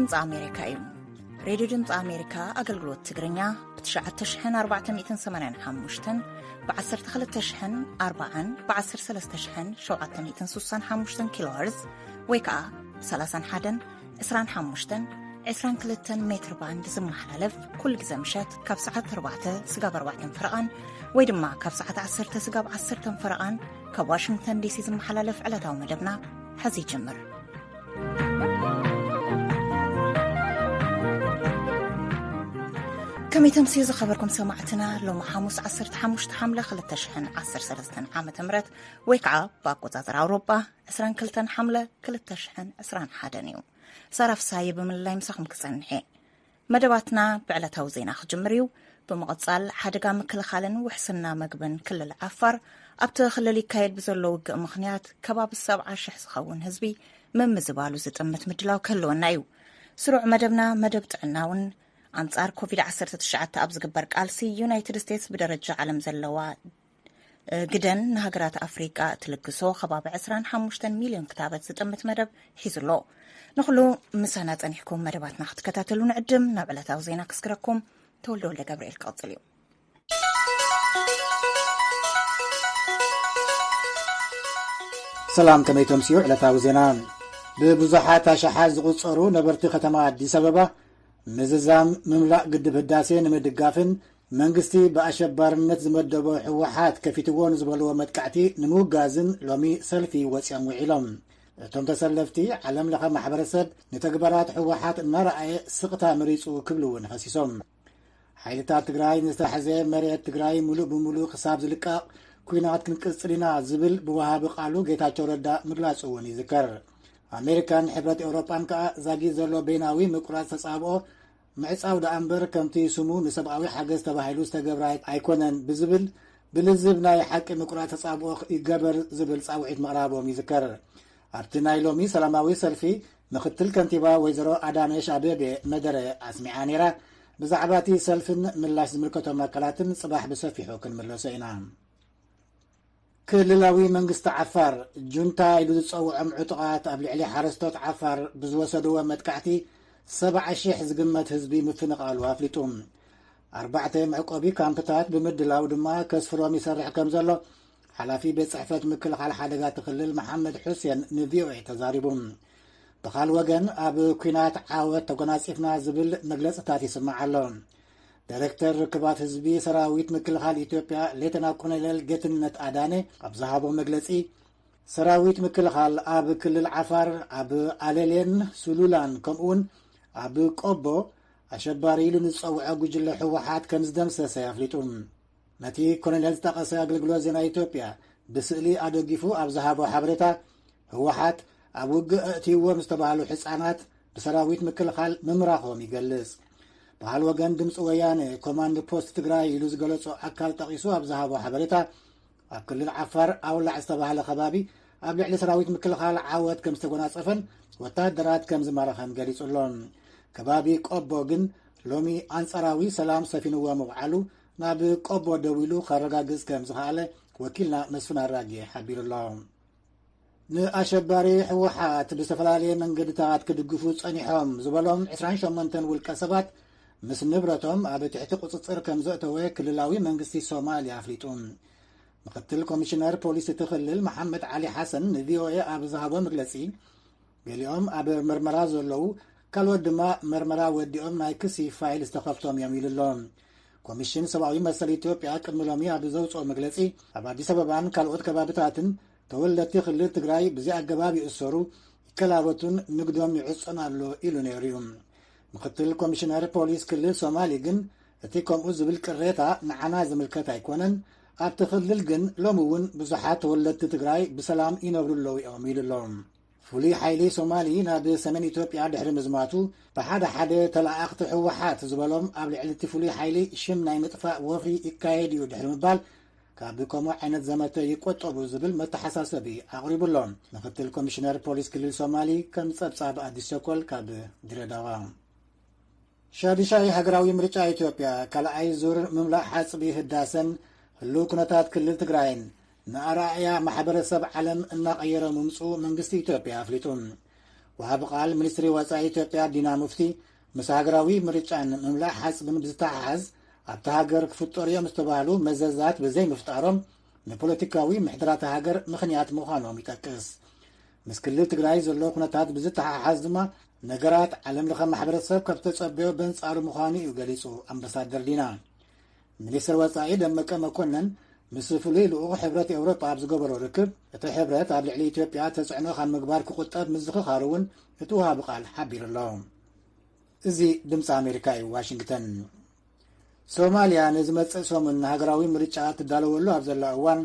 ድምፂ ኣሜሪካ እዩ። ሬድዮ ድምፂ ኣሜሪካ ኣገልግሎት ትግርኛ ብ ትሽዓተ ሽሕን ኣርባዕተ ሚእትን ሰማንያን ሓሙሽተን፣ ብ ዓሰርተ ክልተ ሽሕን ኣርባዓን፣ ብ ዓሰርተ ሰለስተ ሽሕን ሸውዓተ ሚእትን ስሳን ሓሙሽተን ኪሎ ሄርዝ ወይ ከዓ ብ ሰላሳን ሓደን፣ ዕስራን ሓሙሽተን፣ ዕስራን ክልተን ሜትር ባንድ ዝመሓላለፍ፣ ኩሉ ግዜ ምሸት ካብ ሰዓት ኣርባዕተ ስጋብ ኣርባዕተን ፈረቓን ወይ ድማ ካብ ሰዓት ዓሰርተ ስጋብ ዓሰርተን ፈረቓን ካብ ዋሽንግተን ዲሲ ዝመሓላለፍ ዕለታዊ መደብና ሕዚ ይጅምር። ከመይ ተምስዩ ዝኸበርኩም ሰማዕትና፣ ሎሚ ሓሙስ ዓሰርተ ሓሙሽተ ሓምለ ክልተ ሽሕን ዓሰርተ ሰለስተን ዓመተ ምህረት ወይ ከዓ ብኣቆጻጽራ ኣውሮጳ ዕስራን ክልተን ሓምለ ክልተ ሽሕን ዕስራን ሓደን እዩ። ሳራ ፍሳየ ብምልላይ ምሳኹም ክጸንሕ እየ። መደባትና ብዕለታዊ ዜና ክጅምር እዩ። ብምቕጻል፣ ሓደጋ ምክልኻልን ውሕስና መግብን ክልል ዓፋር፣ ኣብቲ ክልል ይካየድ ብዘሎ ውግእ ምኽንያት ከባቢ ሰብዓ ሽሕ ዝኸውን ህዝቢ ምምዝባሉ ዝጥምት ምድላው ክህልወና እዩ። ስሩዕ መደብና መደብ ጥዕና እውን። ኣንጻር ኮቪድ ዓሰርተ ትሽዓተ ኣብ ዝግበር ቃልሲ፣ ዩናይትድ ስቴትስ ብደረጃ ዓለም ዘለዋ ግደን ንሃገራት ኣፍሪቃ እትልግሶ ከባቢ ዕስራን ሓሙሽተን ሚልዮን ክታበት ዝጥምት መደብ ሒዙ ኣሎ። ንኹሉ ምሳና ጸኒሕኩም መደባትና ክትከታተሉ ንዕድም። ናብ ዕለታዊ ዜና ክስግረኩም ተወልደ ወልደ ገብርኤል ክቕጽል እዩ። ሰላም፣ ከመይ ተምስዩ? ዕለታዊ ዜና። ብብዙሓት ኣሽሓት ዝቑጸሩ ነበርቲ ከተማ ኣዲስ ኣበባ ምዝዛም ምምላእ ግድብ ህዳሴ ንምድጋፍን መንግስቲ ብኣሸባርነት ዝመደቦ ህወሓት ከፊትዎ ንዝበልዎ መጥቃዕቲ ንምውጋዝን ሎሚ ሰልፊ ወፂኦም ውዒሎም። እቶም ተሰለፍቲ፣ ዓለም ለኸ ማሕበረሰብ ንተግባራት ህወሓት እናረኣየ ስቕታ መሪፁ ክብሉ እውን ከሲሶም። ሓይልታት ትግራይ ንዝተታሕዘ መሬት ትግራይ ሙሉእ ብሙሉእ ክሳብ ዝልቀቕ ኲናት ክንቅጽል ኢና ዝብል ብወሃቢ ቃሉ ጌታቸው ረዳ ምግላጹ እውን ይዝከር። ኣሜሪካን ሕብረት ኤውሮጳን ከኣ ዛጊት ዘሎ በይናዊ ምቁራጽ ተጻብኦ ምዕጻው ደኣ እምበር ከምቲ ስሙ ንሰብኣዊ ሓገዝ ተባሂሉ ዝተገብረ ኣይኮነን ብዝብል ብልዝብ ናይ ሓቂ ምቁራጽ ተጻብኦ ይገበር ዝብል ጻውዒት ምቕራቦም ይዝከር። ኣብቲ ናይ ሎሚ ሰላማዊ ሰልፊ ምክትል ከንቲባ ወይዘሮ ኣዳነሽ ኣቤቤ መደረ ኣስሚዓ ነይራ። ብዛዕባ እቲ ሰልፍን ምላሽ ዝምልከቶም ኣካላትን ጽባሕ ብሰፊሑ ክንምለሶ ኢና። ክልላዊ መንግስቲ ዓፋር ጁንታ ኢሉ ዝጸውዖም ዕጡቓት ኣብ ልዕሊ ሓረስቶት ዓፋር ብዝወሰድዎ መጥቃዕቲ ሰብዓ ሺሕ ዝግመት ህዝቢ ምፍንቓሉ ኣፍሊጡ። ኣርባዕተ መዕቆቢ ካምፕታት ብምድላው ድማ ከስፍሮም ይሰርሕ ከም ዘሎ ሓላፊ ቤት ጽሕፈት ምክልኻል ሓደጋ እቲ ክልል መሓመድ ሑሴን ንቪኦኤ ተዛሪቡ። ብኻል ወገን ኣብ ኲናት ዓወት ተጎናጺፍና ዝብል መግለጽታት ይስማዕ ኣሎ። ዳይሬክተር ርክባት ህዝቢ ሰራዊት ምክልኻል ኢትዮጵያ ሌተና ኮሎኔል ጌትነት ኣዳነ ኣብ ዝሃቦ መግለጺ፣ ሰራዊት ምክልኻል ኣብ ክልል ዓፋር ኣብ ኣለሌን ሱሉላን ከምኡውን ኣብ ቆቦ ኣሸባሪ ኢሉ ንዝጸውዖ ጉጅለ ህወሓት ከም ዝደምሰሰ ኣፍሊጡ። ነቲ ኮሎኔል ዝጠቐሰ ኣገልግሎት ዜና ኢትዮጵያ ብስእሊ ኣደጊፉ ኣብ ዝሃቦ ሓበሬታ፣ ህወሓት ኣብ ውግእ ኣእትይዎም ዝተባህሉ ህጻናት ብሰራዊት ምክልኻል ምምራኾም ይገልጽ። በዓል ወገን ድምፂ ወያነ ኮማንድ ፖስት ትግራይ ኢሉ ዝገለጾ ኣካል ጠቒሱ ኣብ ዝሃቦ ሓበሬታ፣ ኣብ ክልል ዓፋር ኣውላዕ ዝተባህለ ከባቢ ኣብ ልዕሊ ሰራዊት ምክልኻል ዓወት ከም ዝተጎናጸፈን ወታደራት ከም ዝማረኸን ገሊጹ ኣሎ። ከባቢ ቆቦ ግን ሎሚ ኣንጻራዊ ሰላም ሰፊንዎ ምውዓሉ ናብ ቆቦ ደዊሉ ከረጋግጽ ከም ዝኸኣለ ወኪልና መስፍን ኣራጌ ሓቢሩ ኣሎ። ንኣሸባሪ ህወሓት ብዝተፈላለየ መንገድታት ክድግፉ ጸኒሖም ዝበሎም ዕስራን ሸሞንተን ውልቀ ሰባት ምስ ንብረቶም ኣብ ትሕቲ ቁጽጽር ከም ዘእተወ ክልላዊ መንግስቲ ሶማልያ ኣፍሊጡ። ምክትል ኮሚሽነር ፖሊስ እቲ ክልል መሓመድ ዓሊ ሓሰን ንቪኦኤ ኣብ ዝሃቦ መግለጺ፣ ገሊኦም ኣብ ምርመራ ዘለዉ፣ ካልኦት ድማ መርመራ ወዲኦም ናይ ክሲ ፋይል ዝተኸፍቶም እዮም ኢሉ ኣሎ። ኮሚሽን ሰብኣዊ መሰል ኢትዮጵያ ቅድሚ ሎሚ ኣብ ዘውፅኦ መግለፂ፣ ኣብ ኣዲስ ኣበባን ካልኦት ከባብታትን ተወለድቲ ክልል ትግራይ ብዘይ ኣገባብ ይእሰሩ፣ ይከላበቱን ንግዶም ይዕፀን ኣሎ ኢሉ ነይሩ እዩ። ምክትል ኮሚሽነር ፖሊስ ክልል ሶማሊ ግን እቲ ከምኡ ዝብል ቅሬታ ንዓና ዝምልከት ኣይኮነን፣ ኣብቲ ክልል ግን ሎሚ እውን ብዙሓት ተወለድቲ ትግራይ ብሰላም ይነብሩ ኣለዉ እዮም ኢሉ ኣሎ። ፍሉይ ሓይሊ ሶማሊ ናብ ሰሜን ኢትዮጵያ ድሕሪ ምዝማቱ፣ ብሓደ ሓደ ተለኣኣኽቲ ህወሓት ዝበሎም ኣብ ልዕሊ እቲ ፍሉይ ሓይሊ ሽም ናይ ምጥፋእ ወፍሪ ይካየድ እዩ ድሕሪ ምባል፣ ካብ ከምኡ ዓይነት ዘመተ ይቆጠቡ ዝብል መተሓሳሰቢ ኣቕሪቡ ኣሎ። ምክትል ኮሚሽነር ፖሊስ ክልል ሶማሊ ከም ጸብጻብ ኣዲስ ቸኮል ካብ ድሬዳዋ። ሻዱሻይ ሃገራዊ ምርጫ ኢትዮጵያ ካልኣይ ዙር ምምላእ ሓጽቢ ህዳሰን ህልው ኩነታት ክልል ትግራይን ንኣረኣእያ ማሕበረሰብ ዓለም እናቐየረ ምምፅኡ መንግስቲ ኢትዮጵያ ኣፍሊጡ። ወሃቢ ቃል ሚኒስትሪ ወጻኢ ኢትዮጵያ ዲና ሙፍቲ፣ ምስ ሃገራዊ ምርጫን ምምላእ ሓጽብን ብዝተሓሓዝ ኣብቲ ሃገር ክፍጠሩ እዮም ዝተባህሉ መዘዛት ብዘይምፍጣሮም ንፖለቲካዊ ምሕድራት ሃገር ምኽንያት ምዃኖም ይጠቅስ። ምስ ክልል ትግራይ ዘሎ ኩነታት ብዝተሓሓዝ ድማ ነገራት ዓለም ለኸ ማሕበረሰብ ካብ ዝተጸበዮ በንጻሩ ምዃኑ እዩ ገሊጹ። ኣምባሳደር ዲና፣ ሚኒስትር ወጻኢ ደመቀ መኮነን ምስ ፍሉይ ልኡኽ ሕብረት ኤውሮጳ ኣብ ዝገበሮ ርክብ፣ እቲ ሕብረት ኣብ ልዕሊ ኢትዮጵያ ተጽዕኖ ካብ ምግባር ክቑጠብ ምዝኽኻሩ እውን እቲ ወሃቢ ቃል ሓቢሩ ኣሎ። እዚ ድምፂ ኣሜሪካ እዩ። ዋሽንግተን። ሶማልያ ንዝመጽእ ሰሙን ንሃገራዊ ምርጫ ትዳለወሉ ኣብ ዘላ እዋን፣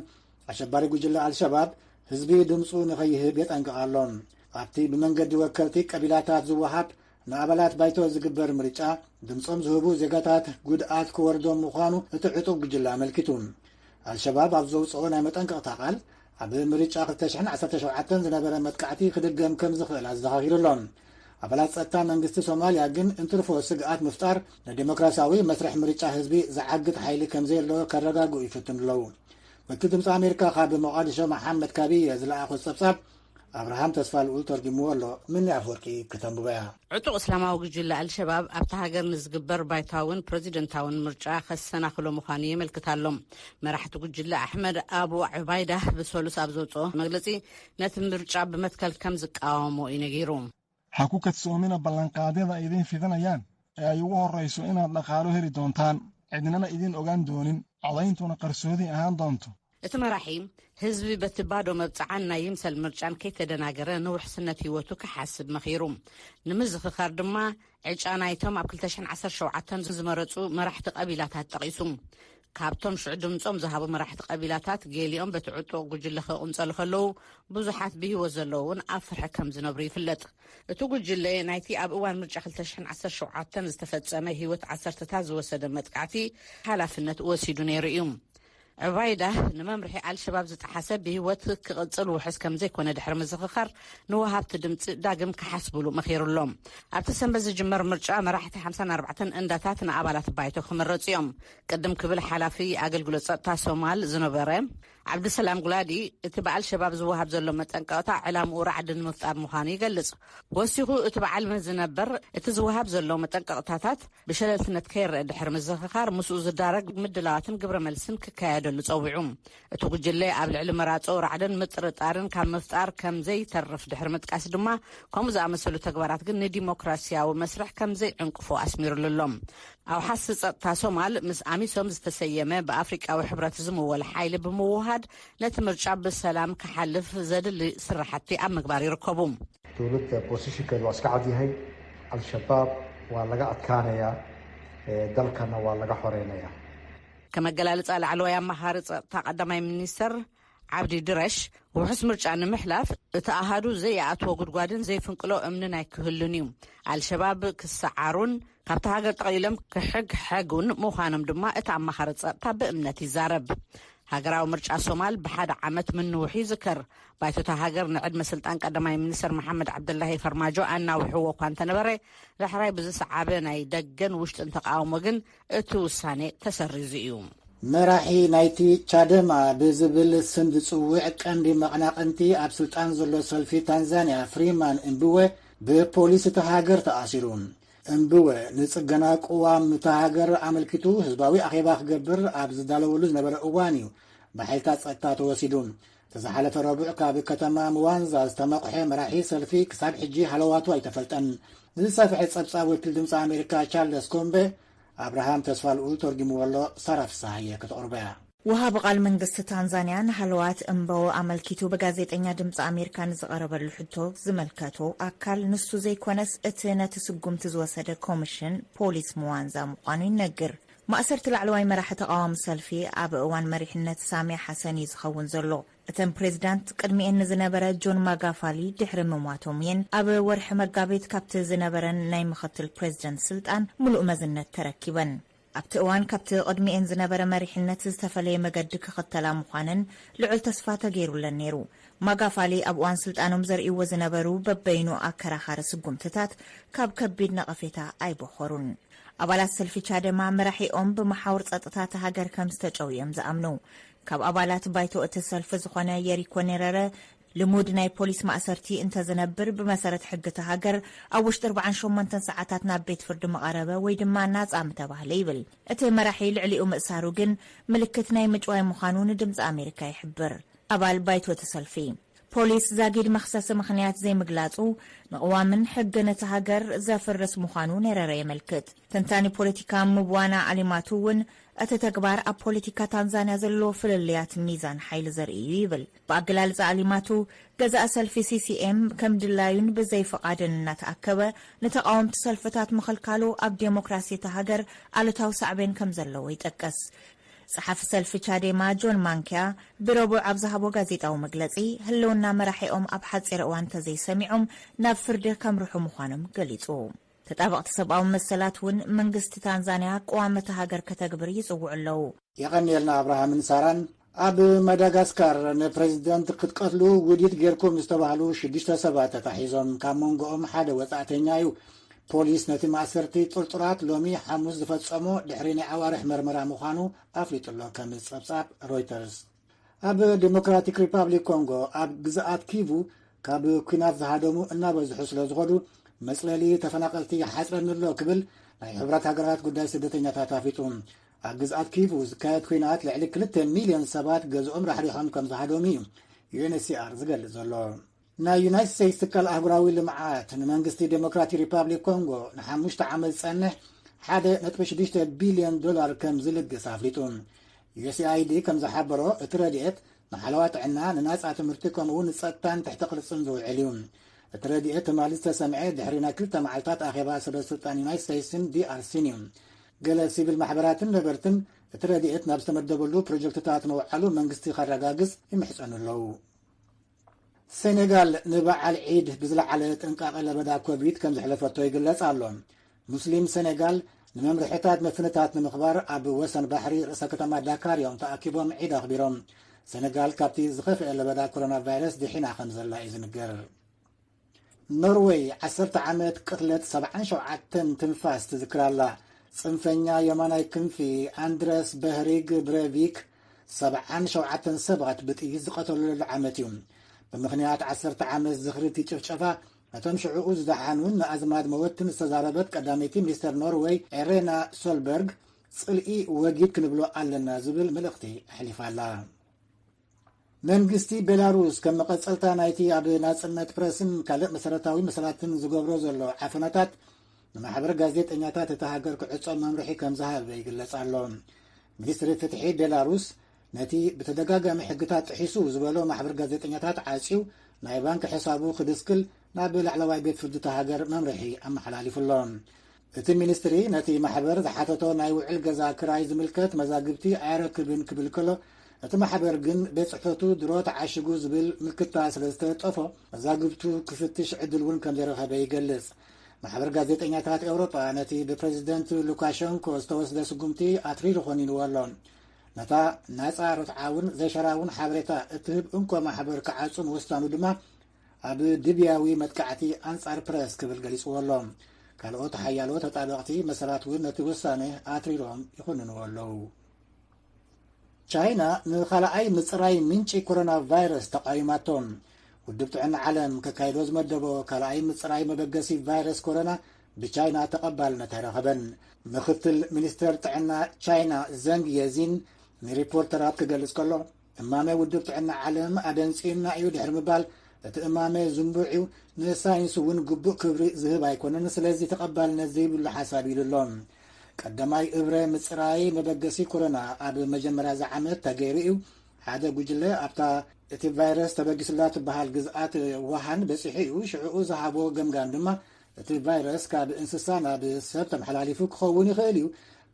ኣሸባሪ ጉጅለ ኣልሸባብ ህዝቢ ድምፁ ንኸይህብ የጠንቅቕ ኣሎ። ኣብቲ ብመንገዲ ወከልቲ ቀቢላታት ዝወሃብ ንኣባላት ባይቶ ዝግበር ምርጫ ድምፆም ዝህቡ ዜጋታት ጉድኣት ክወርዶም ምዃኑ እቲ ዕጡቕ ጉጅለ ኣመልኪቱ። ኣልሸባብ ኣብ ዘውፅኦ ናይ መጠንቀቕታ ቃል፣ ኣብ ምርጫ ክልተ ሽሕን ዓሰርተ ሸውዓተን ዝነበረ መጥቃዕቲ ክድገም ከም ዝኽእል ኣዘኻኺሩ ኣሎ። ኣባላት ጸጥታ መንግስቲ ሶማልያ ግን እንትርፎ ስግኣት ምፍጣር ንዴሞክራሲያዊ መስርሕ ምርጫ ህዝቢ ዝዓግት ሓይሊ ከም ዘየሎ ከረጋግኡ ይፍትኑ ኣለዉ። ወኪል ድምፂ ኣሜሪካ ካብ መቓዲሾ መሓመድ ካቢየ ዝለኣኾ ጸብጻብ ኣብርሃም ተስፋ ልኡል ተርጉምዎ ኣሎ። ምኒ ኣፈወርቂ ክተንብቦ እያ። ዕጡቕ እስላማዊ ጉጅለ ኣልሸባብ ኣብታ ሃገር ንዝግበር ባይታውን ፕረዚደንታውን ምርጫ ከሰናኽሎ ምዃኑ የመልክት ኣሎ። መራሕቲ ጉጅለ ኣሕመድ ኣቡ ዑባይዳ ብሰሉስ ኣብ ዘውፅኦ መግለፂ፣ ነቲ ምርጫ ብመትከል ከም ዝቃወሞ እዩ ነጊሩ። Ha ku kadsoomin ballanqaadyada idin fidinayaan ee ay ugu horreyso inaad dhaqaalo heli doontaan, cidnana idin ogaan doonin, codayntuna qarsoodi ahaan doonto. እቲ መራሒ፣ ህዝቢ በቲ ባዶ መብጽዓን ናይ ይምሰል ምርጫን ከይተደናገረ ንውሕስነት ህይወቱ ክሓስብ መኺሩ። ንምዝኽኻር ድማ፣ ዕጫ ናይቶም ኣብ ክልተ ሽሕን ዓሰርተ ሸውዓተን ዝመረጹ መራሕቲ ቀቢላታት ጠቒሱ። ካብቶም ሽዑ ድምጾም ዝሃቡ መራሕቲ ቀቢላታት፣ ገሊኦም በቲ ዕጡቕ ጉጅለ ክቕንጸሉ ከለዉ፣ ብዙሓት ብህይወት ዘለዉ እውን ኣብ ፍርሒ ከም ዝነብሩ ይፍለጥ። እቲ ጉጅለ፣ ናይቲ ኣብ እዋን ምርጫ ክልተ ሽሕን ዓሰርተ ሸውዓተን ዝተፈጸመ ህይወት ዓሰርተታት ዝወሰደ መጥቃዕቲ ሓላፍነት ወሲዱ ነይሩ እዩ። ዑባይዳ፣ ንመምርሒ ኣልሸባብ ዝጠሓሰ ብህይወት ክቕጽል ውሑስ ከም ዘይኮነ ድሕሪ ምዝኽኻር፣ ንወሃብቲ ድምጺ ዳግም ክሓስብሉ መኺሩ ኣሎ። ኣብቲ ሰንበት ዝጅመር ምርጫ፣ መራሕቲ ሓምሳን ኣርባዕተን እንዳታት ንኣባላት ባይቶ ክምረጹ እዮም። ቅድም ክብል ሓላፊ ኣገልግሎት ጸጥታ ሶማል ዝነበረ ዓብድሰላም ጉላዲ፣ እቲ ብኣልሸባብ ዝወሃብ ዘሎ መጠንቀቕታ ዕላምኡ ራዕዲ ንምፍጣር ምዃኑ ይገልጽ። ወሲኹ፣ እቲ በዓል መዚ ነበር፣ እቲ ዝወሃብ ዘሎ መጠንቀቕታታት ብሸለልትነት ከይረአ ድሕሪ ምዝኽኻር፣ ምስኡ ዝዳረግ ምድላዋትን ግብረ መልስን ክካየደሉ ጸዊዑ። እቲ ጉጅለ ኣብ ልዕሊ መራጾ ራዕድን ምጥርጣርን ካብ ምፍጣር ከም ዘይተርፍ ድሕሪ ምጥቃስ ድማ፣ ከምኡ ዝኣመሰሉ ተግባራት ግን ንዲሞክራሲያዊ መስርሕ ከም ዘይዕንቅፎ ኣስሚሩሉ ኣሎ። ኣውሓሲ ጸጥታ ሶማል፣ ምስ ኣሚሶም ዝተሰየመ ብኣፍሪቃዊ ሕብረት ዝምወል ሓይሊ ብምውሃድ፣ ነቲ ምርጫ ብሰላም ክሓልፍ ዘድሊ ስራሕቲ ኣብ ምግባር ይርከቡ። Dowladda positionkeedu waa iska cad yahay. Al-Shabaab waa laga adkaanayaa, ee, dalkana waa laga xoreynayaa. ከም ኣገላልጻ ላዕለዋይ ኣማኻሪ ጸጥታ ቀዳማይ ሚኒስተር ዓብዲ ድረሽ፣ ውሑስ ምርጫ ንምሕላፍ እቲ ኣሃዱ ዘይኣትዎ ጉድጓድን ዘይፍንቅሎ እምንን ኣይክህሉን እዩ። ኣልሸባብ ክሰዓሩን ካብታ ሃገር ጠቕሊሎም ክሕግሐጉን ምዃኖም ድማ እቲ ኣማኻሪ ጸጥታ ብእምነት ይዛረብ። ሃገራዊ ምርጫ ሶማል ብሓደ ዓመት ምንውሑ ይዝከር። ባይቶታ ሃገር ንዕድመ ስልጣን ቀዳማይ ሚኒስተር መሓመድ ዓብደላሂ ፈርማጆ ኣናዊሕዎ እኳ እንተነበረ፣ ዳሕራይ ብዝሰዓበ ናይ ደገን ውሽጥን ተቃውሞ ግን እቲ ውሳኔ ተሰሪዙ እዩ። መራሒ ናይቲ ቻደማ ብዝብል ስም ዝጽውዕ ቀንዲ መቐናቕንቲ ኣብ ስልጣን ዘሎ ሰልፊ ታንዛንያ፣ ፍሪማን እምብወ፣ ብፖሊስ እታ ሃገር ተኣሲሩ። እምብወ፣ ንጽገና ቅዋም እታ ሃገር ኣመልኪቱ ህዝባዊ ኣኼባ ክገብር ኣብ ዝዳለወሉ ዝነበረ እዋን እዩ ብሓይልታት ጸጥታ ተወሲዱ። ዝተዝሓለፈ ረቡዕ ካብ ከተማ ምዋንዛ ዝተመቕሐ መራሒ ሰልፊ ክሳብ ሕጂ ሃለዋቱ ኣይተፈልጠን። ንዝሰፍሐ ጸብጻብ ወኪል ድምፂ ኣሜሪካ ቻርለስ ኮምበ፣ ኣብርሃም ተስፋ ልኡል ተርጉምዎ ኣሎ። ሳራ ፍስሃየ ከተቕርቦ እያ። ወሃቢ ቃል መንግስቲ ታንዛንያ ንሃለዋት እምበዎ ኣመልኪቱ ብጋዜጠኛ ድምፂ ኣሜሪካ ንዝቐረበሉ ሕቶ ዝመልከቶ ኣካል፣ ንሱ ዘይኮነስ እቲ ነቲ ስጉምቲ ዝወሰደ ኮሚሽን ፖሊስ ምዋንዛ ምዃኑ ይነግር። ማእሰርቲ ላዕለዋይ መራሒ ተቓዋሚ ሰልፊ ኣብ እዋን መሪሕነት ሳሚያ ሓሰን እዩ ዝኸውን ዘሎ። እተን ፕሬዝዳንት ቅድሚኤን ንዝነበረ ጆን ማጋፋሊ ድሕሪ ምሟቶም እየን ኣብ ወርሒ መጋቢት ካብቲ ዝነበረን ናይ ምኽትል ፕሬዝደንት ስልጣን ምሉእ መዝነት ተረኪበን። ኣብቲ እዋን ካብቲ ቅድሚኤን ዝነበረ መሪሕነት ዝተፈለየ መገዲ ክኽተላ ምዃነን ልዑል ተስፋ ተገይሩለን ነይሩ። ማጋፋሊ ኣብ እዋን ስልጣኖም ዘርእይዎ ዝነበሩ በበይኑ ኣከራኻሪ ስጉምትታት ካብ ከቢድ ነቐፌታ ኣይበኾሩን። ኣባላት ሰልፊ ቻደማ መራሒኦም ብመሓውር ጸጥታ እታ ሃገር ከም ዝተጨውዮም ዝኣምኑ። ካብ ኣባላት ባይቶ እቲ ሰልፊ ዝኾነ የሪኮ ኔረረ ልሙድ ናይ ፖሊስ ማእሰርቲ እንተዝነብር፣ ብመሰረት ሕጊ እታ ሃገር ኣብ ውሽጢ ኣርባዓን ሸሞንተን ሰዓታት ናብ ቤት ፍርዲ ምቐረበ ወይ ድማ ናጻ ምተባህለ ይብል። እቲ መራሒ ልዕሊኡ ምእሳሩ ግን ምልክት ናይ ምጭዋይ ምዃኑ ንድምፂ ኣሜሪካ ይሕብር። ኣባል ባይቶ እቲ ሰልፊ፣ ፖሊስ ዛጊድ መኽሰሲ ምኽንያት ዘይምግላጹ ንቕዋምን ሕግን እቲ ሃገር ዘፍርስ ምዃኑ ኔረረ የመልክት። ተንታኒ ፖለቲካ ምብዋና ኣሊማቱ እውን እቲ ተግባር ኣብ ፖለቲካ ታንዛንያ ዘሎ ፍልልያት ሚዛን ሓይሊ ዘርኢ እዩ ይብል። ብኣገላልጻ ኣሊማቱ፣ ገዛእ ሰልፊ ሲሲኤም ከም ድላዩን ብዘይ ፍቓድን እናተኣከበ ንተቓወምቲ ሰልፍታት ምኽልካሉ ኣብ ዴሞክራሲ እታ ሃገር ኣሉታዊ ሳዕቤን ከም ዘለዎ ይጠቅስ። ጸሓፊ ሰልፊ ቻዴማ ጆን ማንኪያ ብረቡዕ ኣብ ዝሃቦ ጋዜጣዊ መግለጺ፣ ህልውና መራሒኦም ኣብ ሓጺር እዋን እንተዘይሰሚዖም ናብ ፍርዲ ከምርሑ ምዃኖም ገሊጹ። ተጣበቕቲ ሰብኣዊ መሰላት እውን መንግስቲ ታንዛንያ ቅዋም እታ ሃገር ከተግብር ይጽውዑ ኣለዉ። የቐንየልና ኣብርሃምን ሳራን። ኣብ ማዳጋስካር ንፕሬዚደንት ክትቀትሉ ውዲት ጌርኩም ዝተባህሉ ሽዱሽተ ሰባት ተታሒዞም፣ ካብ መንጎኦም ሓደ ወጻእተኛ እዩ። ፖሊስ ነቲ ማእሰርቲ ጥርጡራት ሎሚ ሓሙስ ዝፈጸሞ ድሕሪ ናይ ኣዋርሕ መርመራ ምዃኑ ኣፍሊጡ ኣሎ፣ ከም ጸብጻብ ሮይተርስ። ኣብ ዴሞክራቲክ ሪፓብሊክ ኮንጎ ኣብ ግዝኣት ኪቩ ካብ ኲናት ዝሃደሙ እናበዝሑ ስለ ዝኾዱ፣ መጽለሊ ተፈናቐልቲ ይሓጽረኒ ኣሎ ክብል ናይ ሕቡራት ሃገራት ጉዳይ ስደተኛታት ኣፍሊጡ። ኣብ ግዝኣት ኪቩ ዝካየድ ኲናት ልዕሊ ክልተ ሚልዮን ሰባት ገዝኦም ራሕሪሖም ከም ዝሃደሙ እዩ ዩኤንኤችሲኣር ዝገልጽ ዘሎ። ናይ ዩናይትድ ስቴትስ ትካል ኣህጉራዊ ልምዓት ንመንግስቲ ዴሞክራቲክ ሪፓብሊክ ኮንጎ ንሓሙሽተ ዓመት ዝጸንሕ ሓደ ነጥቢ ሽዱሽተ ቢልዮን ዶላር ከም ዝልግስ ኣፍሊጡ። ዩኤስኤኣይዲ ከም ዝሓበሮ፣ እቲ ረድኤት ንሓለዋ ጥዕና፣ ንናጻ ትምህርቲ፣ ከምኡ እውን ንጸጥታን ትሕቲ ቅርጽን ዝውዕል እዩ። እቲ ረድኤት ትማሊ ዝተሰምዐ ድሕሪ ናይ ክልተ መዓልታት ኣኼባ ሰበ ስልጣን ዩናይትድ ስቴትስን ዲኣርሲን እዩ። ገለ ሲቪል ማሕበራትን ነበርትን እቲ ረድኤት ናብ ዝተመደበሉ ፕሮጀክትታት ምውዓሉ መንግስቲ ከረጋግጽ ይምሕጸኑ ኣለዉ። ሴኔጋል ንበዓል ዒድ ብዝለዓለ ጥንቃቐ ለበዳ ኮቪድ ከም ዘሕለፈቶ ይግለጽ ኣሎ። ሙስሊም ሴኔጋል ንመምርሒታት ምፍንታት ንምኽባር ኣብ ወሰን ባሕሪ ርእሰ ከተማ ዳካር እዮም ተኣኪቦም ዒድ ኣኽቢሮም። ሴኔጋል ካብቲ ዝኸፍአ ለበዳ ኮሮና ቫይረስ ድሒና ከም ዘላ እዩ ዝንገር። ኖርወይ ዓሰርተ ዓመት ቅትለት ሰብዓን ሸውዓተን ትንፋስ ትዝክር ኣላ። ጽንፈኛ የማናይ ክንፊ ኣንድረስ በህሪግ ብሬቪክ ሰብዓን ሸውዓተን ሰባት ብጥይት ዝቐተለሉ ዓመት እዩ። ብምኽንያት ዓሰርተ ዓመት ዝኽሪ እቲ ጭፍጨፋ፣ ነቶም ሽዕኡ ዝደሓኑን ንኣዝማድ መወትን ዝተዛረበት ቀዳመይቲ ሚኒስተር ኖርወይ ኤሬና ሶልበርግ፣ ጽልኢ ወጊድ ክንብሎ ኣለና ዝብል መልእኽቲ ኣሕሊፋ ኣላ። መንግስቲ ቤላሩስ ከም መቐጸልታ ናይቲ ኣብ ናጽነት ፕረስን ካልእ መሰረታዊ መሰላትን ዝገብሮ ዘሎ ዓፈናታት፣ ንማሕበር ጋዜጠኛታት እታ ሃገር ክዕጾ መምርሒ ከም ዝሃበ ይግለጽ ኣሎ። ሚኒስትሪ ፍትሒ ቤላሩስ ነቲ ብተደጋጋሚ ሕግታት ጥሒሱ ዝበሎ ማሕበር ጋዜጠኛታት ዓጽዩ፣ ናይ ባንክ ሕሳቡ ክድስክል ናብ ላዕለዋይ ቤት ፍርዲ እታ ሃገር መምርሒ ኣመሓላሊፉ ኣሎ። እቲ ሚኒስትሪ ነቲ ማሕበር ዝሓተቶ ናይ ውዕል ገዛ ክራይ ዝምልከት መዛግብቲ ኣየረክብን ክብል ከሎ፣ እቲ ማሕበር ግን ቤት ጽሕፈቱ ድሮ ተዓሽጉ ዝብል ምልክታ ስለ ዝተለጠፎ፣ መዛግብቱ ክፍትሽ ዕድል እውን ከም ዘይረኸበ ይገልጽ። ማሕበር ጋዜጠኛታት ኤውሮጳ ነቲ ብፕሬዚደንት ሉካሸንኮ ዝተወስደ ስጉምቲ ኣትሪሩ ኮኒንዎ ኣሎ። ነታ ናጻ፣ ርትዓውን ዘይሸራውን ሓበሬታ እትህብ እንኮ ማሕበር ክዓጹ ምውሳኑ ድማ ኣብ ድብያዊ መጥቃዕቲ ኣንጻር ፕረስ ክብል ገሊጽዎ ኣሎ። ካልኦት ሓያሎ ተጣበቕቲ መሰላት እውን ነቲ ውሳነ ኣትሪሮም ይኹንንዎ ኣለዉ። ቻይና ንኻልኣይ ምጽራይ ምንጪ ኮሮና ቫይረስ ተቓዊማቶ። ውድብ ጥዕና ዓለም ከካይዶ ዝመደቦ ካልኣይ ምጽራይ መበገሲ ቫይረስ ኮሮና ብቻይና ተቐባልነት ኣይረኸበን። ምኽትል ሚኒስተር ጥዕና ቻይና ዘንግ የዚን ንሪፖርተራት ክገልጽ ከሎ፣ እማመ ውድብ ጥዕና ዓለም ኣደንጺዩና እዩ ድሕሪ ምባል፣ እቲ እማመ ዝንቡዕ እዩ፣ ንሳይንስ እውን ግቡእ ክብሪ ዝህብ ኣይኮነን፣ ስለዚ ተቐባልነት ዘይብሉ ሓሳብ ኢሉ ኣሎ። ቀዳማይ እብረ ምጽራይ መበገሲ ኮሮና ኣብ መጀመርያ እዚ ዓመት ተገይሩ እዩ። ሓደ ጉጅለ ኣብታ እቲ ቫይረስ ተበጊሱላ ትበሃል ግዝኣት ውሃን በጺሑ እዩ። ሽዕኡ ዝሃቦ ገምጋም ድማ፣ እቲ ቫይረስ ካብ እንስሳ ናብ ሰብ ተመሓላሊፉ ክኸውን ይኽእል እዩ።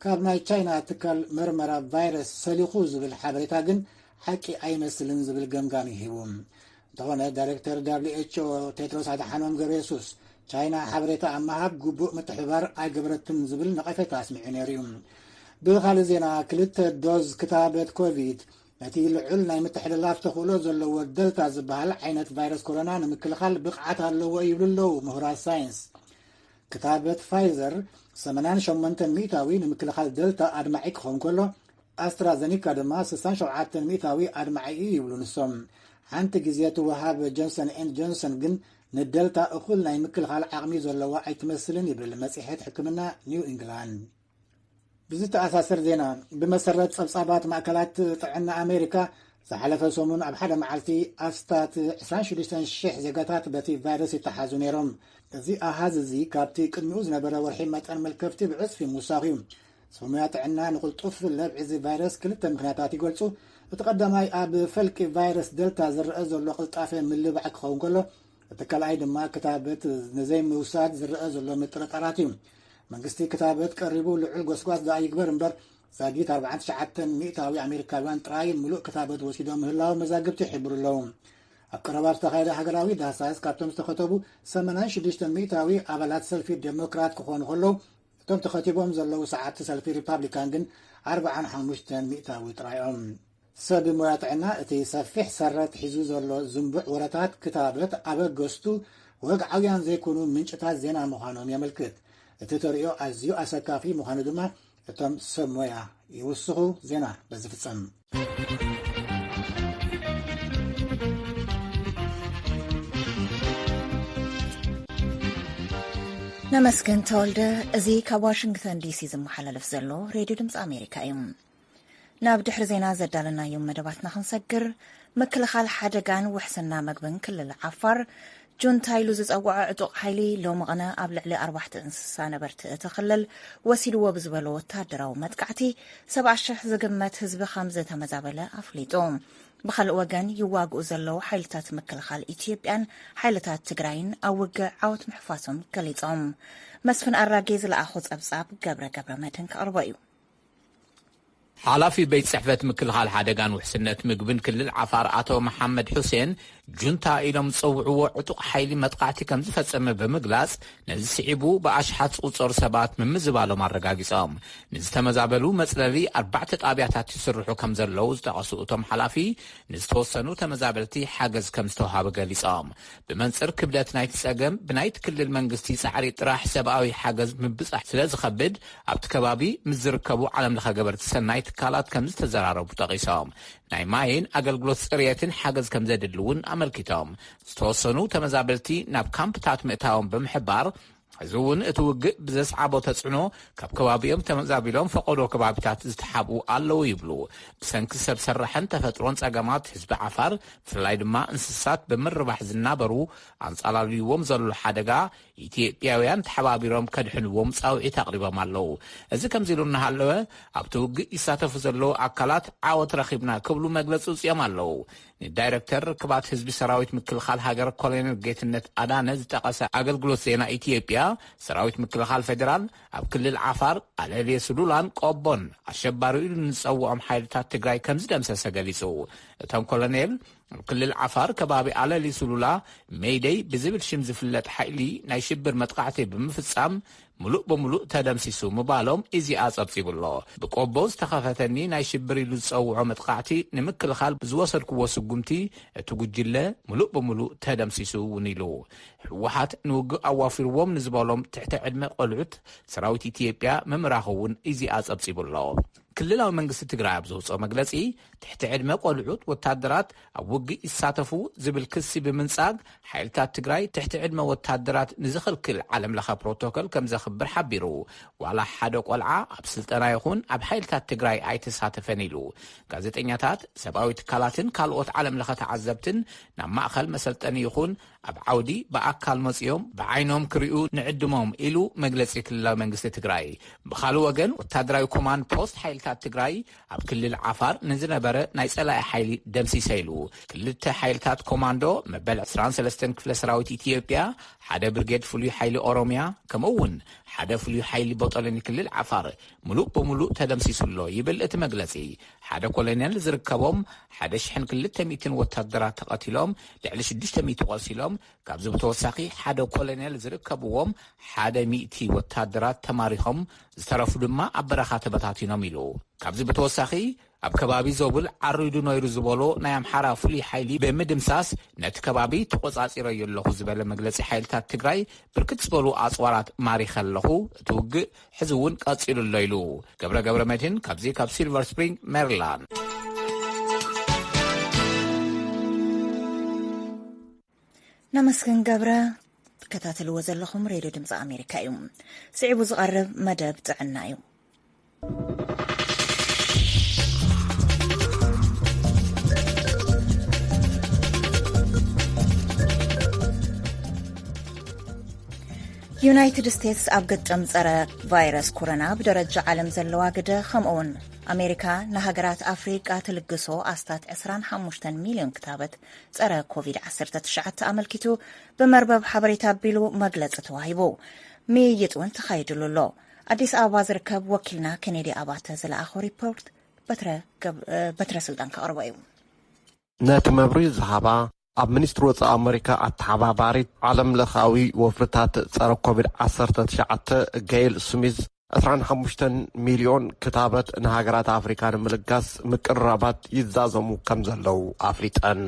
ካብ ናይ ቻይና ትካል መርመራ ቫይረስ ሰሊኹ ዝብል ሓበሬታ ግን ሓቂ ኣይመስልን ዝብል ገምጋም ይህቡ። እንተኾነ ዳይሬክተር ደብሊው ኤች ኦ ቴድሮስ ኣድሓኖም ገብረየሱስ፣ ቻይና ሓበሬታ ኣብ ምሃብ ግቡእ ምትሕብባር ኣይገበረትን ዝብል ነቐፌታ ኣስሚዑ ነይሩ እዩ። ብኻልእ ዜና፣ ክልተ ዶዝ ክታበት ኮቪድ ነቲ ልዑል ናይ ምትሕልላፍ ተኽእሎ ዘለዎ ደልታ ዝበሃል ዓይነት ቫይረስ ኮሮና ንምክልኻል ብቕዓት ኣለዎ ይብሉ ኣለዉ ምሁራት ሳይንስ። ክታበት ፋይዘር ሰማንያን ሸሞንተን ሚእታዊ ንምክልኻል ደልታ ኣድማዒ ክኸውን ከሎ፣ ኣስትራዘኒካ ድማ ስሳን ሸውዓተን ሚእታዊ ኣድማዒ እዩ ይብሉ ንሶም። ሓንቲ ግዜ ትወሃብ ጆንሰን ኤንድ ጆንሰን ግን ንደልታ እኹል ናይ ምክልኻል ዓቕሚ ዘለዋ ኣይትመስልን ይብል መጽሔት ሕክምና ኒው ኢንግላንድ። ብዝተኣሳሰር ዜና፣ ብመሰረት ጸብጻባት ማእከላት ጥዕና ኣሜሪካ፣ ዝሓለፈ ሰሙን ኣብ ሓደ መዓልቲ ኣስታት ዕስራን ሽዱሽተን ሽሕ ዜጋታት በቲ ቫይረስ ይተሓዙ ነይሮም። እዚ ኣሃዝ እዚ ካብቲ ቅድሚኡ ዝነበረ ወርሒ መጠን መልከፍቲ ብዕጽፊ ምውሳኹ እዩ። ሰሙያ ጥዕና ንቕልጡፍ ለብዒ እዚ ቫይረስ ክልተ ምኽንያታት ይገልጹ። እቲ ቀዳማይ ኣብ ፈልቂ ቫይረስ ደልታ ዝረአ ዘሎ ቅልጣፈ ምልባዕ ክኸውን ከሎ፣ እቲ ካልኣይ ድማ ክታበት ንዘይምውሳድ ዝረአ ዘሎ ምጥርጣራት እዩ። መንግስቲ ክታበት ቀሪቡ ልዑል ጎስጓስ ደኣ ይግበር እምበር፣ ዛጊት ኣርባዓን ትሽዓተን ሚእታዊ ኣሜሪካውያን ጥራይ ምሉእ ክታበት ወሲዶም ምህላዎም መዛግብቲ ይሕብሩ ኣለዉ። ኣብ ቀረባ ዝተኻየደ ሃገራዊ ዳህሳስ ካብቶም ዝተኸተቡ ሰማንያን ሽዱሽተን ሚእታዊ ኣባላት ሰልፊ ዴሞክራት ክኾኑ ከለዉ፣ እቶም ተኸቲቦም ዘለዉ ሰዓብቲ ሰልፊ ሪፓብሊካን ግን ኣርባዓን ሓሙሽተን ሚእታዊ ጥራይ እዮም። ሰብ ሞያ ጥዕና እቲ ሰፊሕ ሰረት ሒዙ ዘሎ ዝንቡዕ ወረታት ክታበት ኣበገስቱ ወግዓውያን ዘይኮኑ ምንጭታት ዜና ምዃኖም የመልክት። እቲ ተርእዮ ኣዝዩ ኣሰካፊ ምዃኑ ድማ እቶም ሰብ ሞያ ይውስኹ። ዜና በዚ ፍጸም። ነመስገን ተወልደ። እዚ ካብ ዋሽንግተን ዲሲ ዝመሓላለፍ ዘሎ ሬድዮ ድምፂ ኣሜሪካ እዩ። ናብ ድሕሪ ዜና ዘዳለናዮም መደባትና ክንሰግር፣ ምክልኻል ሓደጋን ውሕስና መግብን ክልል ዓፋር፣ ጁንታ ኢሉ ዝጸውዖ ዕጡቕ ሓይሊ ሎሚ ቕነ ኣብ ልዕሊ ኣርባሕተ እንስሳ ነበርቲ እቲ ክልል ወሲድዎ ብዝበሎ ወታደራዊ መጥቃዕቲ፣ ሰብዓ ሽሕ ዝግመት ህዝቢ ከም ዝተመዛበለ ኣፍሊጡ። ብኻልእ ወገን፣ ይዋግኡ ዘለዉ ሓይልታት ምክልኻል ኢትዮጵያን ሓይልታት ትግራይን ኣብ ውግእ ዓወት ምሕፋሶም ገሊጾም። መስፍን ኣራጌ ዝለኣኾ ጸብጻብ ገብረ ገብረ መድህን ከቕርቦ እዩ። ሓላፊ ቤት ጽሕፈት ምክልኻል ሓደጋን ውሕስነት ምግብን ክልል ዓፋር ኣቶ መሓመድ ሑሴን፣ ጁንታ ኢሎም ዝጸውዕዎ ዕጡቕ ሓይሊ መጥቃዕቲ ከም ዝፈጸመ ብምግላጽ፣ ነዚ ስዒቡ ብኣሽሓት ዝቑጸሩ ሰባት ምምዝባሎም ኣረጋጊጾም። ንዝተመዛበሉ መጽለሊ ኣርባዕተ ጣብያታት ይስርሑ ከም ዘለዉ ዝጠቐሱ እቶም ሓላፊ፣ ንዝተወሰኑ ተመዛበልቲ ሓገዝ ከም ዝተውሃበ ገሊጾም። ብመንጽር ክብደት ናይቲ ጸገም፣ ብናይቲ ክልል መንግስቲ ጻዕሪ ጥራሕ ሰብኣዊ ሓገዝ ምብጻሕ ስለ ዝኸብድ፣ ኣብቲ ከባቢ ምስ ዝርከቡ ዓለም ለኸ ገበርቲ ሰናይ ትካላት ከም ዝተዘራረቡ ጠቒሶም። ናይ ማይን ኣገልግሎት ጽርየትን ሓገዝ ከም ዘድሊ እውን ኣመልኪቶም። ዝተወሰኑ ተመዛበልቲ ናብ ካምፕታት ምእታዎም ብምሕባር፣ እዚ እውን እቲ ውግእ ብዘስዓቦ ተጽዕኖ ካብ ከባቢኦም ተመዛቢሎም ፈቐዶ ከባቢታት ዝተሓብኡ ኣለዉ ይብሉ። ብሰንኪ ሰብ ሰራሕን ተፈጥሮን ጸገማት ህዝቢ ዓፋር፣ ብፍላይ ድማ እንስሳት ብምርባሕ ዝናበሩ፣ ኣንጻላልይዎም ዘሎ ሓደጋ፣ ኢትዮጵያውያን ተሓባቢሮም ከድሕንዎም ጻውዒት ኣቕሪቦም ኣለዉ። እዚ ከምዚ ኢሉ እናሃለወ፣ ኣብቲ ውግእ ይሳተፉ ዘለዉ ኣካላት ዓወት ረኺብና ክብሉ መግለጺ ኣውጺኦም ኣለዉ። ንዳይረክተር ርክባት ህዝቢ ሰራዊት ምክልኻል ሃገር ኮሎኔል ጌትነት ኣዳነ ዝጠቐሰ ኣገልግሎት ዜና ኢትዮጵያ፣ ሰራዊት ምክልኻል ፌዴራል ኣብ ክልል ዓፋር፣ ኣለልየ ስሉላን ቆቦን ኣሸባሪ ኢሉ ንዝጸውዖም ሓይልታት ትግራይ ከም ዝደምሰሰ ገሊጹ። እቶም ኮሎኔል፣ ኣብ ክልል ዓፋር ከባቢ ኣለሊ ሱሉላ ሜይደይ ብዝብል ሽም ዝፍለጥ ሓይሊ ናይ ሽብር መጥቃዕቲ ብምፍጻም፣ ምሉእ ብምሉእ ተደምሲሱ ምባሎም ኢዜኣ ጸብጺቡ ኣሎ። ብቆቦ ዝተኸፈተኒ ናይ ሽብር ኢሉ ዝጸውዖ መጥቃዕቲ ንምክልኻል ብዝወሰድክዎ ስጉምቲ፣ እቲ ጉጅለ ምሉእ ብምሉእ ተደምሲሱ እውን ኢሉ። ህወሓት ንውግእ ኣዋፊርዎም ንዝበሎም ትሕቲ ዕድመ ቆልዑት ሰራዊት ኢትዮጵያ ምምራኹ እውን ኢዜኣ ጸብጺቡ ኣሎ። ክልላዊ መንግስቲ ትግራይ ኣብ ዘውፅኦ መግለፂ፣ ትሕቲ ዕድመ ቆልዑት ወታደራት ኣብ ውግእ ይሳተፉ ዝብል ክሲ ብምንጻግ፣ ሓይልታት ትግራይ ትሕቲ ዕድመ ወታደራት ንዝኽልክል ዓለም ለኸ ፕሮቶኮል ከም ዘኽብር ሓቢሩ። ዋላ ሓደ ቆልዓ ኣብ ስልጠና ይኹን ኣብ ሓይልታት ትግራይ ኣይተሳተፈን ኢሉ። ጋዜጠኛታት፣ ሰብኣዊ ትካላትን ካልኦት ዓለም ለኸ ተዓዘብትን ናብ ማእኸል መሰልጠኒ ይኹን ኣብ ዓውዲ ብኣካል መፂኦም ብዓይኖም ክሪኡ ንዕድሞም ኢሉ መግለፂ ክልላዊ መንግስቲ ትግራይ። ብኻልእ ወገን፣ ወታደራዊ ኮማንድ ፖስት ሓይልታት ትግራይ ኣብ ክልል ዓፋር ንዝነበረ ናይ ጸላኢ ሓይሊ ደምሲሰ ኢሉ። ክልተ ሓይልታት ኮማንዶ መበል ዕስራን ሰለስተን ክፍለ ሰራዊት ኢትዮጵያ፣ ሓደ ብርጌድ ፍሉይ ሓይሊ ኦሮምያ፣ ከምኡ እውን ሓደ ፍሉይ ሓይሊ ቦጦሎኒ ክልል ዓፋር ምሉእ ብምሉእ ተደምሲሱ ኣሎ ይብል እቲ መግለጺ። ሓደ ኮሎኔል ዝርከቦም ሓደ ሽሕን ክልተ ሚእትን ወታደራት ተቐቲሎም፣ ልዕሊ ሽዱሽተ ሚእቲ ቆሲሎም፣ ካብዚ ብተወሳኺ ሓደ ኮሎኔል ዝርከብዎም ሓደ ሚእቲ ወታደራት ተማሪኾም፣ ዝተረፉ ድማ ኣብ በረኻ ተበታቲኖም ኢሉ። ካብዚ ብተወሳኺ ኣብ ከባቢ ዞብል ዓሪዱ ነይሩ ዝበሎ ናይ ኣምሓራ ፍሉይ ሓይሊ ብምድምሳስ ነቲ ከባቢ ተቖጻጺረዮ ኣለኹ ዝበለ መግለጺ ሓይልታት ትግራይ፣ ብርክት ዝበሉ ኣጽዋራት ማሪኸ ኣለኹ፣ እቲ ውግእ ሕዚ እውን ቀጺሉ ኣሎ ኢሉ። ገብረ ገብረ መድህን ካብዚ ካብ ሲልቨር ስፕሪንግ ሜሪላንድ። ነመስግን ገብረ። ትከታተልዎ ዘለኹም ሬድዮ ድምፂ ኣሜሪካ እዩ። ስዒቡ ዝቐርብ መደብ ጥዕና እዩ። ዩናይትድ ስቴትስ ኣብ ግጥም ጸረ ቫይረስ ኮሮና ብደረጃ ዓለም ዘለዋ ግደ፣ ከምኡውን ኣሜሪካ ንሃገራት ኣፍሪቃ ትልግሶ ኣስታት ዕስራን ሓሙሽተን ሚልዮን ክታበት ጸረ ኮቪድ ዓሰርተ ትሽዓተ ኣመልኪቱ ብመርበብ ሓበሬታ ኣቢሉ መግለጺ ተዋሂቡ። ምይይጥ እውን ተኻይድሉ ኣሎ። ኣዲስ ኣበባ ዝርከብ ወኪልና ኬኔዲ ኣባተ ዝለኣኾ ሪፖርት በትረ ገብ-፣ በትረ ስልጣን ከቕርቦ እዩ። ነቲ መብርሂ ዝሃባ ኣብ ሚኒስትሪ ወጻኢ ኣመሪካ ኣተሓባባሪት ዓለም ለኻዊ ወፍርታት ጸረ ኮቪድ ዓሰርተ ትሽዓተ ገይል ስሚዝ ዕስራን ሓሙሽተን ሚልዮን ክታበት ንሃገራት ኣፍሪካ ንምልጋስ ምቅርራባት ይዛዘሙ ከም ዘለዉ ኣፍሊጠን።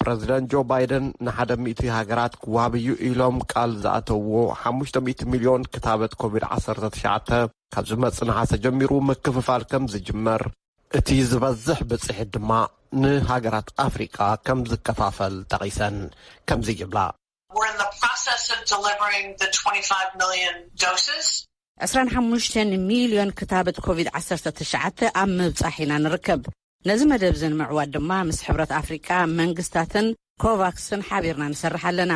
ፕረዚደንት ጆ ባይደን ንሓደ ሚእቲ ሃገራት ክወሃብ እዩ ኢሎም ቃል ዝኣተውዎ ሓሙሽተ ሚእቲ ሚልዮን ክታበት ኮቪድ ዓሰርተ ትሽዓተ ካብ ዝመጽእ ነሓሰ ጀሚሩ ምክፍፋል ከም ዝጅመር፣ እቲ ዝበዝሕ ብጽሒት ድማ ንሃገራት ኣፍሪቃ ከም ዝከፋፈል ጠቒሰን ከምዚ ይብላ። We're in the process of delivering the twenty-five million doses. ዕስራን ሓሙሽተን ሚልዮን ክታበት ኮቪድ ዓሰርተ ትሽዓተ ኣብ ምብጻሕ ኢና ንርከብ። ነዚ መደብ እዚ ንምዕዋት ድማ ምስ ሕብረት ኣፍሪቃ መንግስታትን ኮቫክስን ሓቢርና ንሰርሕ ኣለና።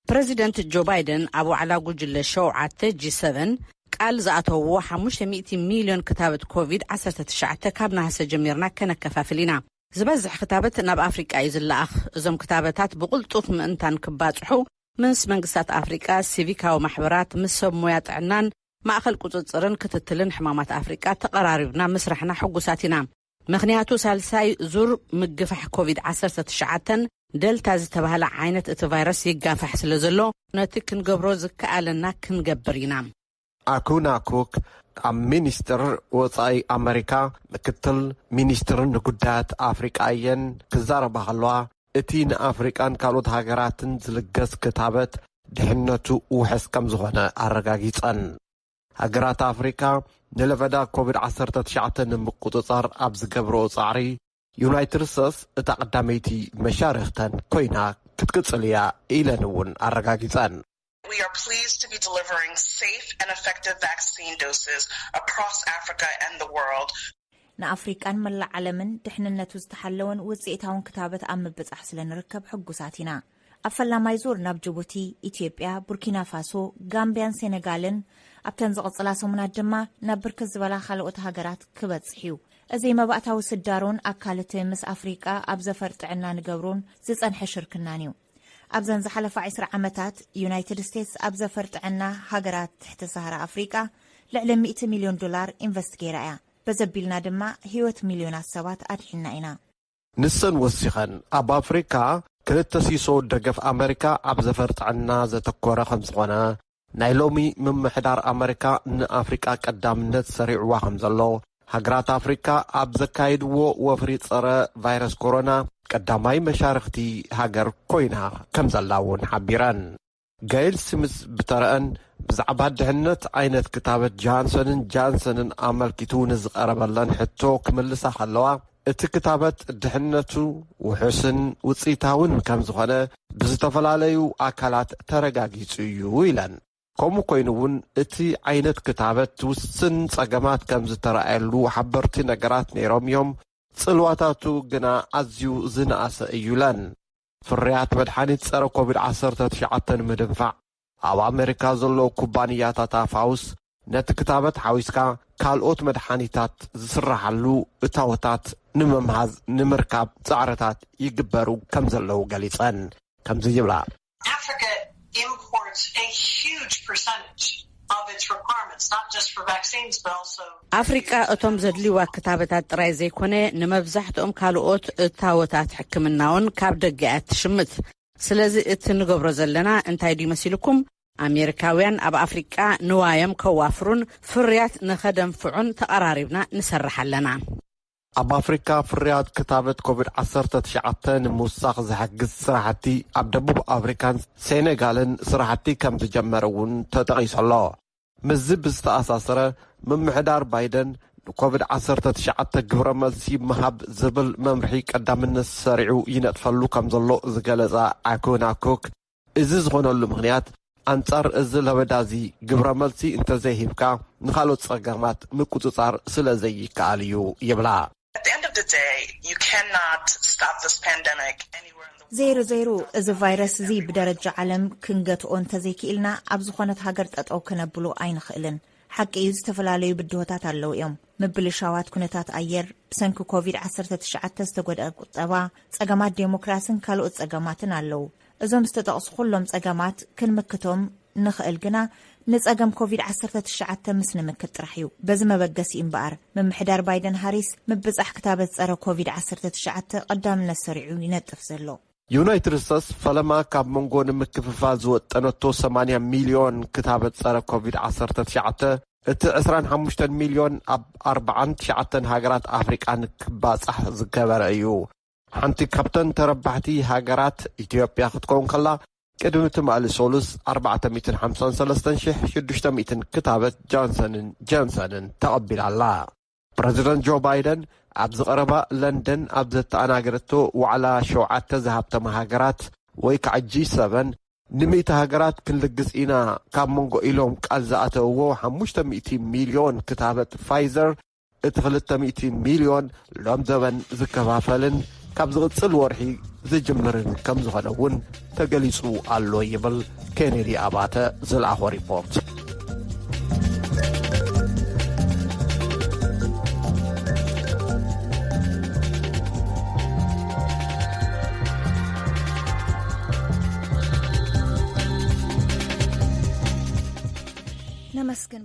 ፕረዚደንት ጆ ባይደን ኣብ ዋዕላ ጉጅለ ሸውዓተ ጂ ሰቨን ቃል ዝኣተውዎ ሓሙሽተ ሚእቲ ሚልዮን ክታበት ኮቪድ ዓሰርተ ትሽዓተ ካብ ነሃሰ ጀሚርና ከነከፋፍል ኢና። ዝበዝሕ ክታበት ናብ ኣፍሪቃ እዩ ዝለኣኽ። እዞም ክታበታት ብቕልጡፍ ምእንታን ክባጽሑ ምስ መንግስታት ኣፍሪቃ፣ ሲቪካዊ ማሕበራት፣ ምስ ሰብ ሞያ ጥዕናን ማእኸል ቁጽጽርን ክትትልን ሕማማት ኣፍሪቃ ተቐራሪብና ምስራሕና ሕጉሳት ኢና። ምኽንያቱ ሳልሳይ ዙር ምግፋሕ ኮቪድ ዓሰርተ ትሽዓተን ደልታ ዝተባህለ ዓይነት እቲ ቫይረስ ይጋፋሕ ስለ ዘሎ ነቲ ክንገብሮ ዝከኣለና ክንገብር ኢና። ኣኩና ኩክ ኣብ ሚኒስትር ወጻኢ ኣመሪካ ምክትል ሚኒስትር ንጉዳያት ኣፍሪቃ እየን ክዛረባ ከለዋ፣ እቲ ንኣፍሪቃን ካልኦት ሃገራትን ዝልገስ ክታበት ድሕነቱ ውሕስ ከም ዝኾነ ኣረጋጊጸን። ሃገራት ኣፍሪቃ ንለበዳ ኮቪድ ዓሰርተ ትሽዓተ ንምቁጽጻር ኣብ ዝገብርኦ ጻዕሪ፣ ዩናይትድ ስቴትስ እታ ቀዳመይቲ መሻርኽተን ኮይና ክትቅጽል እያ ኢለን እውን ኣረጋጊጸን። We are pleased to be delivering safe and effective vaccine doses across Africa and the world. ንኣፍሪቃን መላእ ዓለምን ድሕንነቱ ዝተሓለወን ውፅኢታውን ክታበት ኣብ ምብጻሕ ስለ ንርከብ ሕጉሳት ኢና። ኣብ ፈላማይ ዙር ናብ ጅቡቲ፣ ኢትዮጵያ፣ ቡርኪና ፋሶ፣ ጋምቢያን ሴኔጋልን ኣብተን ዝቕጽላ ሰሙናት ድማ ናብ ብርክት ዝበላ ካልኦት ሃገራት ክበጽሕ እዩ። እዚ መባእታዊ ስዳሮን ኣካል እቲ ምስ ኣፍሪቃ ኣብ ዘፈር ጥዕና ንገብሮን ዝጸንሐ ሽርክናን እዩ። ኣብዘን ዝሓለፋ ዕስራ ዓመታት ዩናይትድ ስቴትስ ኣብ ዘፈር ጥዕና ሃገራት ትሕቲ ሰሃራ ኣፍሪቃ ልዕሊ ሚእቲ ሚልዮን ዶላር ኢንቨስት ገይራ እያ። በዘቢልና ድማ ህይወት ሚልዮናት ሰባት ኣድሒንና ኢና። ንሰን ወሲኸን፣ ኣብ ኣፍሪካ ክልተ ሲሶ ደገፍ ኣመሪካ ኣብ ዘፈር ጥዕና ዘተኮረ ከም ዝኾነ፣ ናይ ሎሚ ምምሕዳር ኣመሪካ ንኣፍሪቃ ቀዳምነት ሰሪዕዋ ከም ዘሎ፣ ሃገራት ኣፍሪካ ኣብ ዘካይድዎ ወፍሪ ጸረ ቫይረስ ኮሮና ቀዳማይ መሻርኽቲ ሃገር ኮይና ከም ዘላ እውን ሓቢረን። ጋይል ስሚዝ ብተረአን ብዛዕባ ድሕነት ዓይነት ክታበት ጃንሰንን ጃንሰንን ኣመልኪቱ ንዝቐረበለን ሕቶ ክምልሳ ከለዋ፣ እቲ ክታበት ድሕነቱ ውሑስን ውፅኢታውን ከም ዝኾነ ብዝተፈላለዩ ኣካላት ተረጋጊጹ እዩ ኢለን። ከምኡ ኮይኑ እውን እቲ ዓይነት ክታበት ውስን ጸገማት ከም ዝተረኣየሉ ሓበርቲ ነገራት ነይሮም እዮም፣ ጽልዋታቱ ግና ኣዝዩ ዝነኣሰ እዩ ኢለን። ፍርያት መድሓኒት ጸረ ኮቪድ ዓሰርተ ትሽዓተ ንምድንፋዕ ኣብ ኣሜሪካ ዘለዉ ኩባንያታት ኣፋውስ ነቲ ክታበት ሓዊስካ ካልኦት መድሓኒታት ዝስራሓሉ እታወታት ንምምሃዝ ንምርካብ ጻዕርታት ይግበሩ ከም ዘለዉ ገሊጸን ከምዚ ይብላ። Africa imports a huge percentage of its requirements, not just for vaccines, but also ኣፍሪቃ እቶም ዘድልይዋ ክታበታት ጥራይ ዘይኮነ፣ ንመብዛሕትኦም ካልኦት እታወታት ሕክምና እውን ካብ ደገ እያ ትሽምት። ስለዚ እቲ ንገብሮ ዘለና እንታይ ድዩ መሲልኩም? ኣሜሪካውያን ኣብ ኣፍሪቃ ንዋዮም ከዋፍሩን ፍርያት ንኸደንፍዑን ተቐራሪብና ንሰርሕ ኣለና። ኣብ ኣፍሪካ ፍርያት ክታበት ኮቪድ ዓሰርተ ትሽዓተ ንምውሳኽ ዝሕግዝ ስራሕቲ ኣብ ደቡብ ኣፍሪካን ሴኔጋልን ስራሕቲ ከም ዝጀመረ እውን ተጠቒሱ ኣሎ። ምስዚ ብዝተኣሳሰረ፣ ምምሕዳር ባይደን ንኮቪድ ዓሰርተ ትሽዓተ ግብረ መልሲ ምሃብ ዝብል መምርሒ ቀዳምነት ሰሪዑ ይነጥፈሉ ከም ዘሎ ዝገለጻ ኣኩና ኩክ፣ እዚ ዝኾነሉ ምኽንያት፣ ኣንጻር እዚ ለበዳ እዚ ግብረ መልሲ እንተዘይሂብካ፣ ንኻልኦት ጸገማት ምቁጽጻር ስለ ዘይከኣል እዩ ይብላ። At the end of the day, you cannot stop this pandemic anywhere in the world. ዜሩ ዜሩ፣ እዚ ቫይረስ እዚ ብደረጃ ዓለም ክንገትኦ እንተዘይክኢልና፣ ኣብ ዝኾነት ሃገር ጠጠው ክነብሎ ኣይንኽእልን። ሓቂ እዩ፣ ዝተፈላለዩ ብድሆታት ኣለዉ እዮም። ምብልሻዋት ኩነታት ኣየር፣ ብሰንኪ ኮቪድ ዓሰርተ ትሽዓተ ዝተጎድአ ቁጠባ፣ ጸገማት ዴሞክራስን ካልኦት ጸገማትን ኣለዉ። እዞም ዝተጠቕሱ ኩሎም ጸገማት ክንምክቶም ንኽእል ግና፣ ንጸገም ኮቪድ ዓሰርተ ትሽዓተ ምስ ንምክት ጥራሕ እዩ። በዚ መበገሲ እምበኣር፣ ምምሕዳር ባይደን ሃሪስ ምብጻሕ ክታበት ጸረ ኮቪድ ዓሰርተ ትሽዓተ ቀዳምነት ሰሪዑ ይነጥፍ ዘሎ። ዩናይትድ ስቴትስ ፈለማ ካብ መንጎ ንምክፍፋል ዝወጠነቶ ሰማንያ ሚልዮን ክታበት ጸረ ኮቪድ ዓሰርተ ትሽዓተ፣ እቲ ዕስራን ሓሙሽተን ሚልዮን ኣብ ኣርባዓን ትሽዓተን ሃገራት ኣፍሪቃ ንክባጻሕ ዝገበረ እዩ። ሓንቲ ካብተን ተረባሕቲ ሃገራት ኢትዮጵያ ክትከውን ከላ፣ ቅድሚ ትማሊ ሶሉስ ኣርባዕተ ሚእትን ሓምሳን ሰለስተን ሽሕ ሽዱሽተ ሚእትን ክታበት ጆንሰንን ጆንሰንን ተቐቢላ ኣላ። ፕረዚደንት ጆ ባይደን ኣብዚ ቀረባ ለንደን ኣብ ዘተኣናገደቶ ዋዕላ ሸውዓተ ዝሃብተማ ሃገራት ወይ ከዓ ጂ ሰቨን፣ ንሚእቲ ሃገራት ክንልግስ ኢና ካብ መንጎ ኢሎም ቃል ዝኣተውዎ ሓሙሽተ ሚእቲ ሚልዮን ክታበት ፋይዘር፣ እቲ ክልተ ሚእቲ ሚልዮን ሎም ዘበን ዝከፋፈልን ካብ ዝቕጽል ወርሒ ዝጅምርን ከም ዝኾነ እውን ተገሊጹ ኣሎ ይብል ኬኔዲ ኣባተ ዝለኣኾ ሪፖርት። ነመስግን።